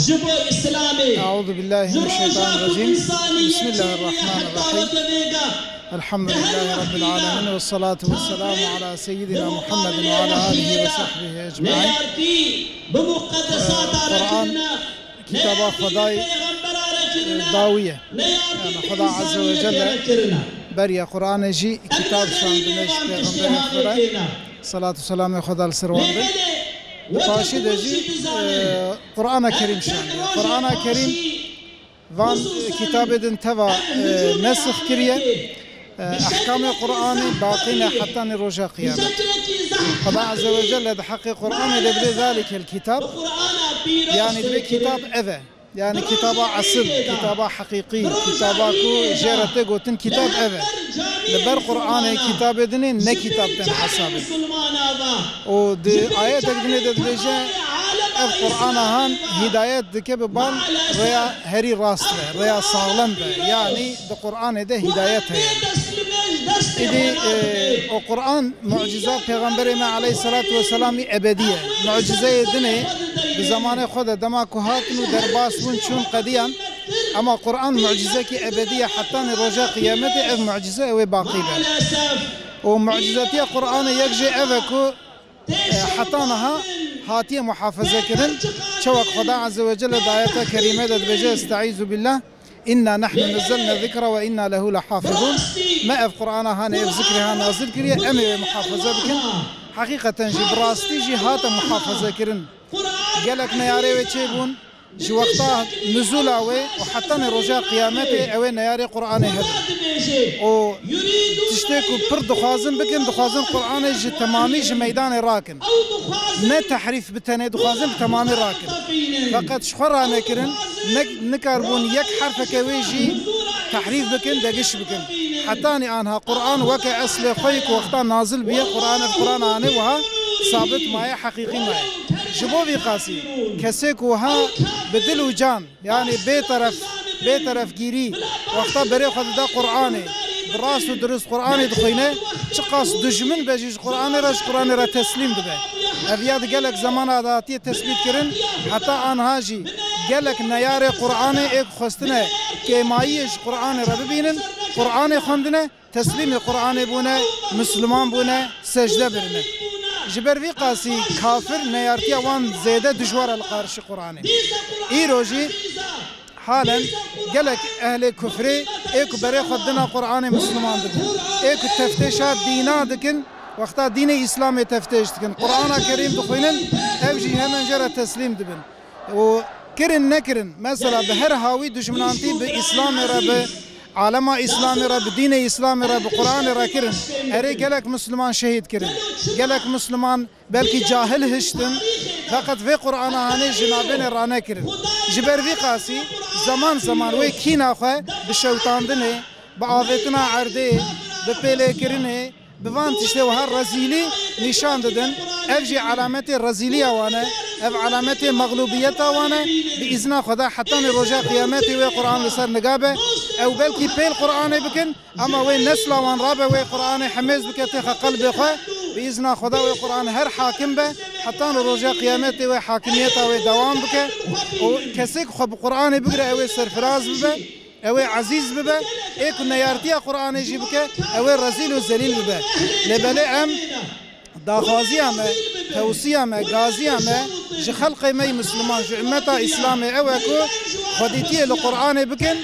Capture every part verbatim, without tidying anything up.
Ji bo Îslamê. أعوذ بالله من الشيطان الرجيم. بسم الله الرحمن الرحيم. الحمد لله رب العالمين والصلاة والسلام على سيدنا محمد وعلى آله وصحبه أجمعين. Neyartî bi muqedesata re Quran kirine, kitaba neyartî Xwedayê pêxembera re kirine, dawî ye. Neyartî Yani Xweda Azze ve Celle beriya Qur'anê jî kitab şandine ji Pêxemberê Xwe re, selat û selamê Xweda li ser wan be. Paşî de jî, e, Qur'ana Kerîm şandiye. Qur'ana Kerîm van, e, kitabê din teva, e, nesix kiriye. E, ehkamê Qur'anê baqî ne hetanî roja qiyamet. Xweda Azze ve Celle di heqê Qur'anê de dibê zalikel kitab. Yani dibê kitab ev e. Yani kitaba esil, kitaba heqîqî, kitaba ku jê re tê gotin kitab ev e. Li ber Qur'anê kitabê dinê ne kitab tên hesabê. Û di ayetek dinê de dibêje, ev Qur'ana han hidayet dike bi bal rêya herî rast ve, rêya saxlem ve. Yani di Qur'anê de hidayet heye. Îdî, e, o Qur'an, muciza Pêxemberê me aleyhisselatu vesselamî ebedî ye. Mucizeyê dinê bi zemanê xwe de dema ku hatin û derbas bûn çûn qediyan. Ema Qur'an mucizekî ebedî ye hetanî roja qiyametê ev mucize ew ê baqî be. Û mucizetiya Qur'anê yek jê ev e ku e, heta niha hatiye muhafaze kirin. Çewek Xweda Azze ve Celle di ayeta kerîme de dibêje, Estaizu billah, "Inna nahnu nezzelne zikra ve inna lehu lehafizun." Me ev Qur'ana hanê, ev zikrê han nazil kiriye, em ê wê muhafaze bikin. Heqîqeten jî, bi rastî jî hate muhafaze kirin. Gelek neyarê wê çêbûn. Ji wexta nuzula wê û hetanê roja qiyametê ew ê neyarê Qur'anê hebin. Û tiştê ku pir dixwazin bikin, dixwazin Qur'anê ji temamî ji meydanê rakin. Ne tehrîf bi tenê, dixwazin bi temamî rakin. Feqet ji xwe ranekirin, ne, nikarbûn yek herfeke wê jî tehrîf bikin, degiş bikin. Hetanî anha Qur'an weke eslê xwe yê ku wexta nazil bûye, Qur'an ev Qur'an anê wiha sabit maye, heqîqî maye. Ji bo vî qasî, kesê ku wiha bi dil û can, yanî bêteref, bêterefgîrî, wexta berê xwe dide Qur'anê, bi rast û dirust Qur'anê dixwîne, çiqas dijmin be jî ji Qur'anê re, ji Qur'anê re teslîm dibe. Ev ya di gelek zemana de hatiye tesbît kirin, heta anha jî gelek neyarê Qur'anê ê ku xwestine kêmayiyê ji Qur'anê re bibînin, Qur'anê xwendine, teslîmê Qur'anê bûne, Misliman bûne, secde birine. Ji ber vî qasî kafir neyartiya wan zêde dijwar e li qarşî Qur'anê. Îro jî halen gelek ehlê kufrê ê ku berê xwe dina Qur'anê Misliman dibin. Ê ku teftêşa dîna dikin, wexta dînê Îslamê teftêş dikin. Qur'ana Kerîm dixwînin, ev jî hemen jê re teslîm dibin. Û kirin nekirin, mesela bi her hawî dijminantî bi Îslamê re, bi alema Îslamê re, bi dînê Îslamê re, bi Qur'anê re kirin. Erê, gelek Misliman şehîd kirin. Gelek Misliman belkî cahil hiştin, feqet vê Qur'ana hanê ji navbênê ranekirin. Ji ber vî qasî zeman zeman wê kîna xwe bi şewitandinê, bi avêtina erdê, bi pêlêkirinê, bi van tiştê wiha rezîlî nîşan didin. Ev jî alametê rezîliya wan e, ev alametê mexlûbiyeta wan e. Bi îzna Xweda hetanê roja qiyametê wê Qur'an li ser niga be. Ew belkî pêl Qur'anê bikin, ema wê nesla wan rabe, wê Qur'anê hemêz bike têxa qelbê xwe. Bi îzna Xweda wê Qur'an her hakim be, hetanê roja qiyametê wê hakimiyeta wê dewam bike. Û kesê ku xwe bi Qur'anê bigire, ew ê serfiraz bibe. Ew ê ezîz bibe, ê ku neyartiya Qur'anê jî bike, ew ê rezîl û zelîl bibe. Lê belê em daxwaziya me, tewsiya me, gaziya me ji xelqê me yî Misliman, ji ummeta Îslamê ew e ku xwedîtiyê li Qur'anê bikin,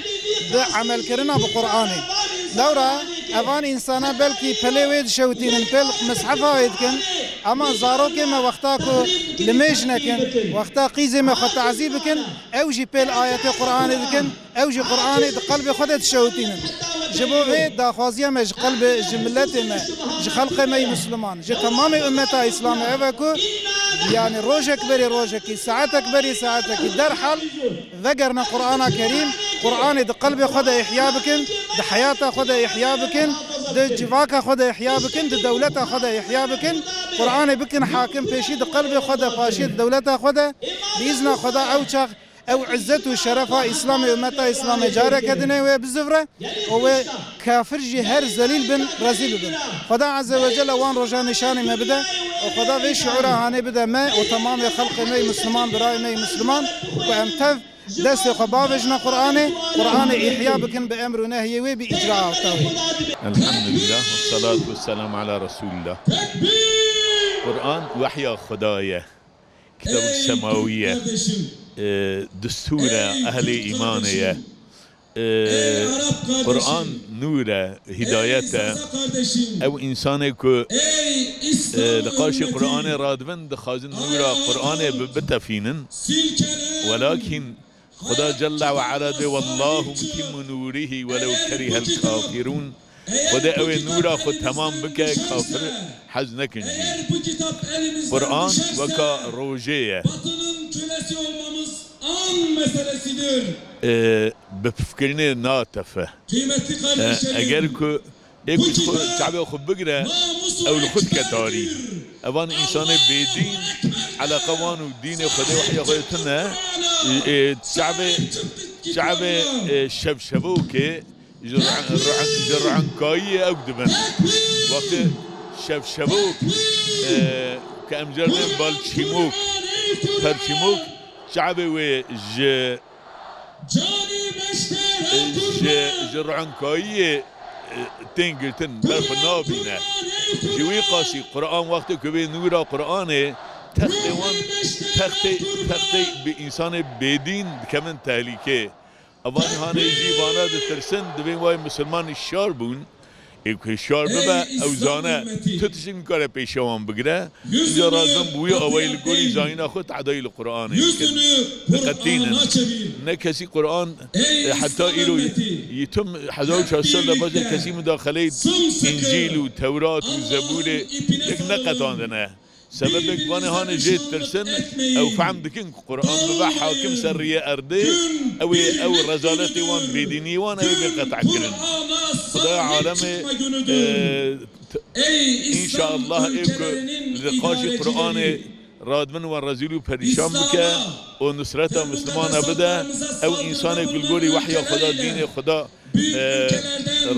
bi emelkirina bi Qur'anê. Lewra evan însana belkî pelê wê dişewitînin, pêl mishefa wê dikin, ema zarokê me wexta ku limêj nekin, wexta qîzê me xwe tazî bikin, ew jî pêl ayetê Qur'anê dikin, ew jî Qur'anê di qelbê xwe de dişewitînin. Ji bo vê daxwaziya me ji qelbê, ji miletê me, ji xelqê me yî Misliman, ji temamê ummeta Îslamê ev e ku, yanî rojek berî rojekî, saetek berî saetekî derhal vegerine Qur'ana Kerîm, Qur'anê di qelbê xwe de îhya bikin, di heyata xwe de îhya bikin, di civaka xwe de îhya bikin, di dewleta xwe de îhya bikin, Qur'anê bikin hakim pêşî di qelbê xwe de, paşê di dewleta xwe de, bi îzna Xweda ew çax Ew izzet û şerefa Îslamê, ummeta Îslamê careke dinê wê bizivre û wê kafir jî her zelîl bin, rezîl bibin. Xweda Azze ve Celle wan roja nîşanî me bide û Xweda vê şiûra hanê bide me û temamê xelqê me yê Misliman, birayê me yê Misliman ku em tev destê xwe bavêjine Qur'anê, Qur'anê îhya bikin bi emr û nehyê wê, bi îcra wê. Elhamdülillah, ve salatu ve selamu ala Resulillah. Qur'an wehya Xweda ye. Kitabek semawî ye. E, destûr e, ehlê îmanê ye. E, Qur'an nûr e, hîdayet e. Ew însanê ku, e, li qaşê Qur'anê radibin, dixwazin nûra Qur'anê bi-, bitefînin. Welakîn Xuda Celle ve Ala dê, "Wallahu mutimmu nûrihî welew kerihel kafirûn." Xwedê ew ê nûra xwe temam bike, kafir hez nekin jî. Qur'an weka rojê ye. Ee, bi pifkirinê natefe. Ee, eger ku ê ku ji xwe çavê xwe bigire, ew li xwe dike tarî. Evan însanê bêdîn, eleqa wan û dînê Xwedê wehya Xwedê tune, ee, çavê, çavê, ee, şevşevokê, ji ru-, ru-, ji ruenkayiyê ew dibin. Wextê şevşevok, e, ke em jê re dibên balçîmok, perçîmok, çavê wê ji, ji, ji ruenkayiyê, e, tên girtin, berxwe nabîne. Ji wî qasî Quran wextê ku bê nûra Quranê textê wan, textê, textê bi însanê bêdîn dikevin tehlîkê. Evan hanê jî vana ditirsin, divê wayê misilman hişyar bûn. Ê ku hişyar bibe, ew zane, tu tiştê nikare pêşiya wan bigire. Îca razin bi wî awayî li gorî zanîna xwe tehdayî li Quranê dikin. Diqetînin. Ne kesî Quran, e, heta îro yî tim hezar û çar sed de bajê kesî mudaxeleyê Încîl û Tewrat û Zebûrê yek neqetandine. Sebebek vanê hanê jê tirsin, ew fehm dikin ku Quran bibe hakim ser riyê erdê, ew ê, ew rezaletê wan, bêdîniyê wan, ew ê bê qet'kirin. Xwedaya alemê, e, t-, înşallah ê ku li qaşî Quranê radibin wan rezîl û perîşan bike û nusreta Mislimana bide, ew însanê ku li gorî wehya Xweda, dînê Xweda, e,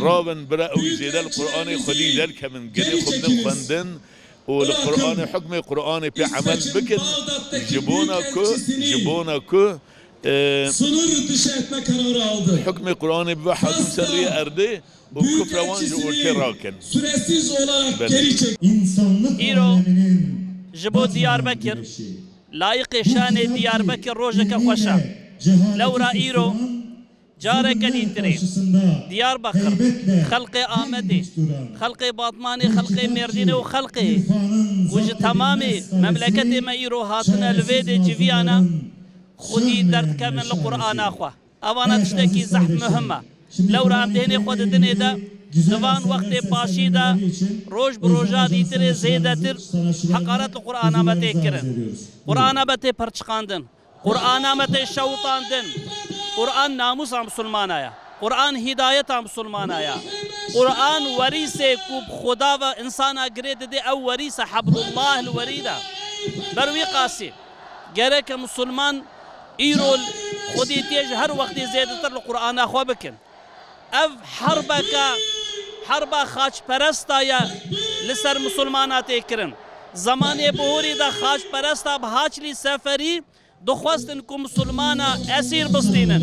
rabin bira ew ê zêde li Quranê Xwedî derkevin, gelê xwe bidin xwendin, û li Qur'anê, hukmê Qur'anê pê emel bikin, ji bona ku, ji bona ku, e, hukmê Qur'anê bibe hakim ser riyê erdê û kufra wan ji ortê rakin. Belê. Îro ji bo Diyarbekir, layîqê şanê Diyarbekir rojeke xweş e. Lewra îro Careke dîtirê Diyarbekir, xelkê Amedê, xelkê Batmanê, xelkê Mêrdînê û xelkê ku ji temamê memleketê me îro hatine li vê dê civiyana, xwedî derdikevin li Qur'ana xwe. Evana tiştekî zehf muhim e. Lewra em dênê xwe didinê de, di van wextê paşî de, roj bi roja dîtirê zêdetir heqaret li Qur'ana me tê kirin. Qur'ana me tê pirçiqandin. Qur'ana me tê şewitandin. Qur'an namûsa misilmana ye. Qur'an hîdayeta misilmana ye. Qur'an werîsê ku bi Xuda ve insana girê didê, ew werîs e, heblullah li werî de. Ber wî qasî gereke misilman îro xwedîtiyê ji her wextê zêdetir li Qur'ana xwe bikin. Ev herbeke, herba xaçperesta ye li ser misilmana tê kirin. Zemanê bihorî de xaçperesta bi Haçlî Seferî dixwestin ku misilmana esîr bistînin.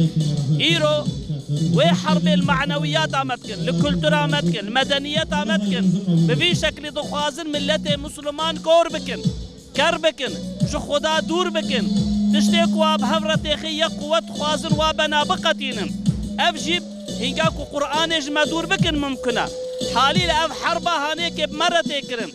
Îro wê herbê li manewiyata me dikin, li kultura me dikin, li medeniyeta me dikin. Bi vî şeklî dixwazin miletê misilman kor bikin, ker bikin, ji Xuda dûr bikin. Tiştê ku wa bi hev re têxê yek quwet dixwazin wa bena biqetînin. Ev jî hînga ku Qur'anê ji me dûr bikin mimkun e. Halîle ev herba hanê ke bi me re tê kirin.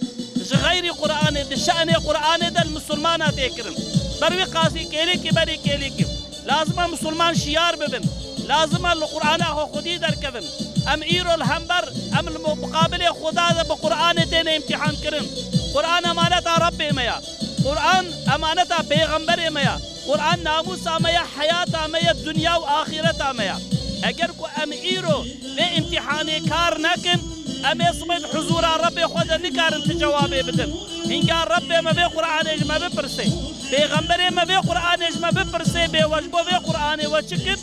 Ji xeyrî Qur'anê, di şe'nê Qur'anê de li misilmana tê kirin. Ber wî qasî kêlîkî berî kêlîkî. Lazim e misilman şiyar bibin. Lazim e li Qur'ana xwe xwedî derkevin. Em îro li hember, em li muqabilê Xuda de bi Qur'anê têne îmtîhan kirin. Qur'an emaneta Rebbê me ya. Qur'an emaneta pêxemberê me ya. Qur'an namûsa me ya, heyata me ya, dinya û axîreta me ya. Eger ku em îro vê îmtîhanê kar nekin, em ê sibê di huzûra Rebbê xwe de nikarin ti cewabê bidin. Hînga Rebbê me vê Qur'anê ji me bipirsê. Pêxemberê me vê Qur'anê ji me bipirsê, bê we ji bo vê Anê we çi kir?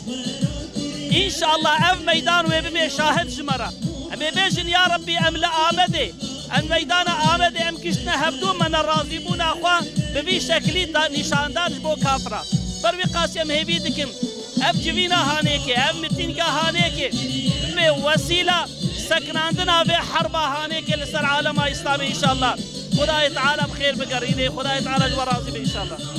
Înşallah ev meydan wê bibe şahid ji me re. Em ê bêjin, ya Rebbî, em li Amedê, em meydana Amedê, em kiştine hevdû, me nerazîbûna xwe bi vî şekilî da nîşandan ji bo kafira. Ber wî qasî em hêvî dikin, ev civîna Hanêkê, ev mitînga Hanêkê bibe wesîla sekinandina vê herba Hanêkê li ser alema Îslamê înşallah. Xwedayê Teala bi xêr bigerîne, Xwedayê Teala ji we razî be înşallah.